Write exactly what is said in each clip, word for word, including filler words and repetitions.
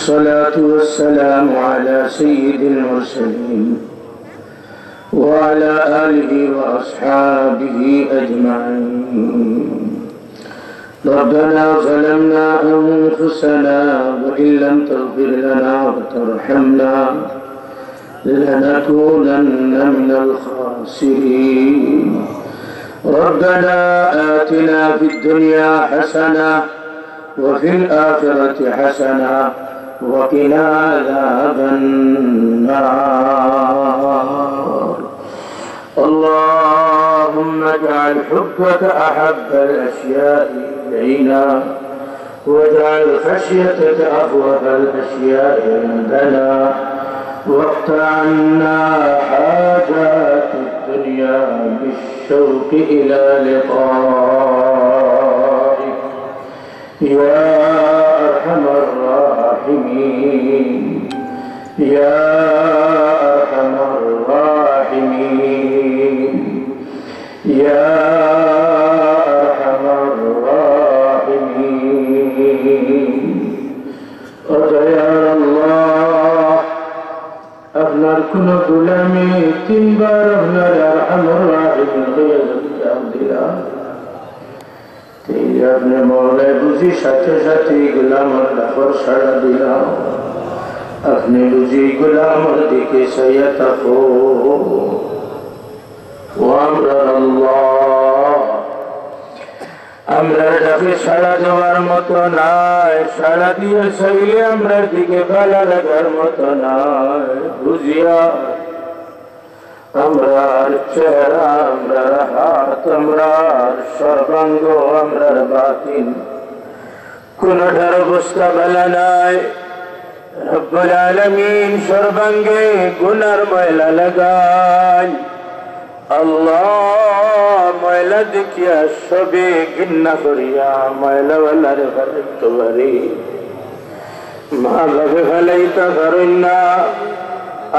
والصلاة والسلام على سيد المرسلين وعلى آله وأصحابه أجمعين. ربنا ظلمنا أنفسنا وإن لم تغفر لنا وترحمنا لنكونن من الخاسرين. ربنا آتنا في الدنيا حسنة وفي الآخرة حسنة وقنا عذاب النار. اللهم اجعل حبك أحب الأشياء إلينا، واجعل خشيتك أخوف الأشياء عندنا، واقطع عنا حاجات الدنيا بالشوق إلى لقائك. يا أرحم الراحمين، يا أرحم الراحمين، يا أرحم الراحمين. ও দয়ার আল্লাহ, আপনার কোন গোলামে তিনবার আপনার আরহামুর রাহিমিন হইয়া যদি ডাক দিলা, এই আপনি মওলায় বুঝি সাথে সাথে এই গোলামর ডাকর সাড়া দিলা। আপনি বুঝি এই গোলামর দিকে চাইয়া থাকো। ও আমরার আল্লাহ, আমরার ডাকে সাড়া দেওয়ার মতো নাই, সাড়া দিয়া চাইলে আমরার দিকে ভালা লাগার মতো নাই। বুঝিয়া আমরার চেহারা, আমরার হাত, আমরার সর্বাঙ্গ, আমরার বাতিন, কোনটার অবস্থা ভালা নাই। রব্বুল আলামিন সর্বাঙ্গে গুনার ময়লা লাগাইন। আল্লাহ, ময়লা দেখিয়া সবে ঘিন্না করিয়া ময়লাওয়ালারে ফালাইতো পারি। মা বাপে ফালাইতা পারইন না।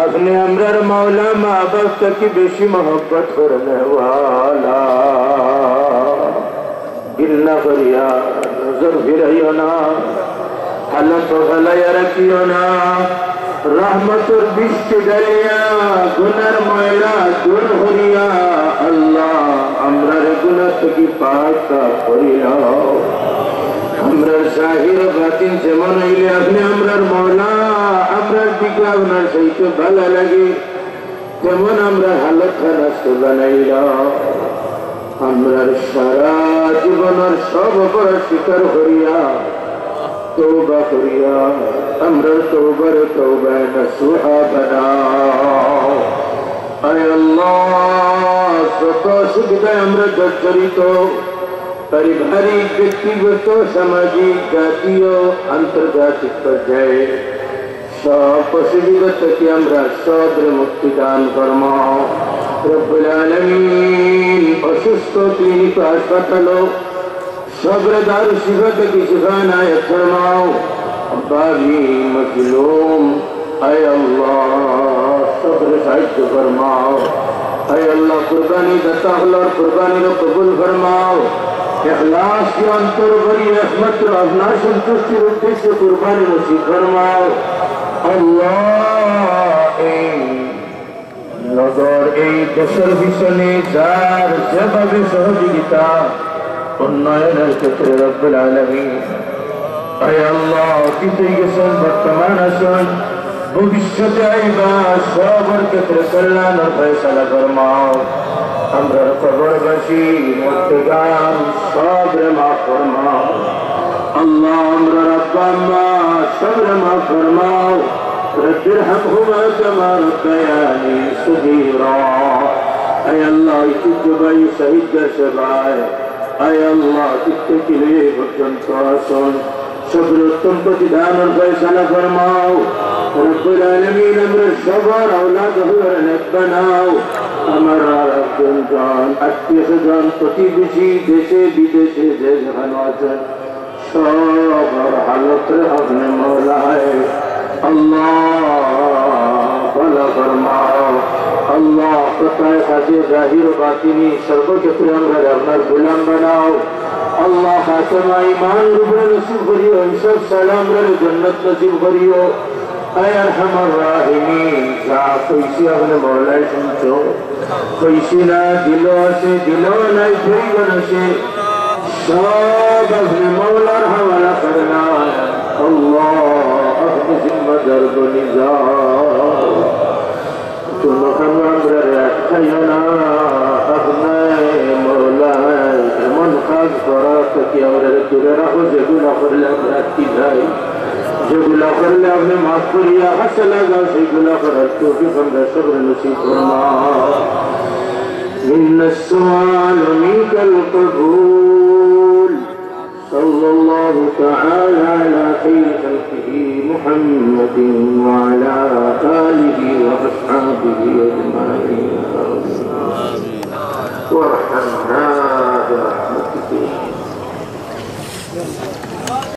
আপনে আমরার মাওলা, মা বাপ থাকি বেশি মহব্বত করনেওয়ালা। ঘিন্না করিয়া নজর ফিরাইও না, হালত ফালাইয়া রাখিও না। রহমতর বৃষ্টি ঢালিয়া গুনার ময়লা দূর করিয়া আল্লাহ আমরারে গুনা থাকি পাক করিলাও। আমরার জাহির বাতিন যেমন অইলে আপনে আমরার মাওলা, আমরার দিকে আপনার চাইতে ভালা লাগে। তেমন আমরার হালত খান আজকে বানাইলাও। আমরার সারা জীবনর সব অপরাধ স্বীকার করিয়া, তওবা করিয়া, আমরার তওবারে তওবায়ে নসুহা বানাও। আয় আল্লাহ, যত অসুবিধায় আমরা জর্জরিত, পারিবারিক, ব্যক্তিগত, সামাজিক, জাতীয়, আন্তর্জাতিক পর্যায়ে সব অসুবিধা থাকি আমরা সবরে মুক্তি দান ফরমাও। রব্বুল আলামিন, অসুস্থ ক্লিনিক ও হাসপাতালো সবরে দারুস শিফা থাকি শিফা এনায়েত ফরমাও। অভাবী, মজলুম, আয় আল্লাহ, সবরে সাহায্য ফরমাও। আয় আল্লাহ, কুরবানি দাতা অকলর কুরবানিরে কবুল ফরমাও। ইখলাস দিয়া অন্তর ভরি একমাত্র আপনার সন্তুষ্টির উদ্দেশ্যে কুরবানি নসিব ফরমাও। আল্লাহ, এই নগর, এই দেশর পিছনে যার যেভাবে সহযোগিতা, উন্নয়নর ক্ষেত্রে রব্বুল আলামিন, আয় আল্লাহ, অতীতে গেছইন, বর্তমান আছইন, ভবিষ্যতে আইবা, সবর ক্ষেত্রে কল্যাণর ফয়সালা ফরমাও। আমরার কবরবাসী, মুর্দেগান, সবরে মাফ ফরমাও। আল্লাহ, আমরার আব্বা আম্মা, সবরে মাফ ফরমাও। رب ارحمهما كما ربياني صغيرا। আয় আল্লাহ, ঐতিহ্যবাহী শহীদগার সেবায়, আয় আল্লাহ, অতীত থাকি লইয়া এই পর্যন্ত আছইন, সবরে উত্তম প্রতিদানর ফয়সালা ফরমাও। রব্বুল আলামিন, আমরার সবর আওলাদ অকলরে নেক বানাও। আমরার আপনজন, আত্মীয় স্বজন, প্রতিবেশী, দেশে বিদেশে যে যেখানো আছইন, সবর হালতরে আপনে মাওলায় আল্লাহ ভালা ফরমাও। আল্লাহ, কথায় কাজে জাহির বাতিনি সর্বক্ষেত্রে আমরারে আপনার গোলাম বানাও। আল্লাহ খাতেমা ইমান উপরে নসিব করিও, সব সালাম রে জন্নত নসিব করিও। আয় আরহামার রাহিমিন, যা কইছি আপনে মওলায় শুনছো, কইছি না, দিলো আছে, দিলো নাই, প্রয়োজন আছে, সব আপনে মওলার হাওয়ালা করলাম। আল্লাহ, আপনে জিম্মাদার বনি যাও। কুনু কামো আমরারে আটকাইও না, আপনে মওলায় এমন কাজ করা থাকি আমরারে দূরে রাখো, যেগুলা করলে আমরা আটকি যাই, যেগুলা করলে আপনে মাফ করিয়া হাসে লাগাও, সেগুলা করার তৌফিক আমরা সবরে নসিব ফরমাও। إن السؤال منك القبول. صلى الله تعالى على خير خلقه محمد وعلى آله وأصحابه أجمعين. وارحمنا برحمتك.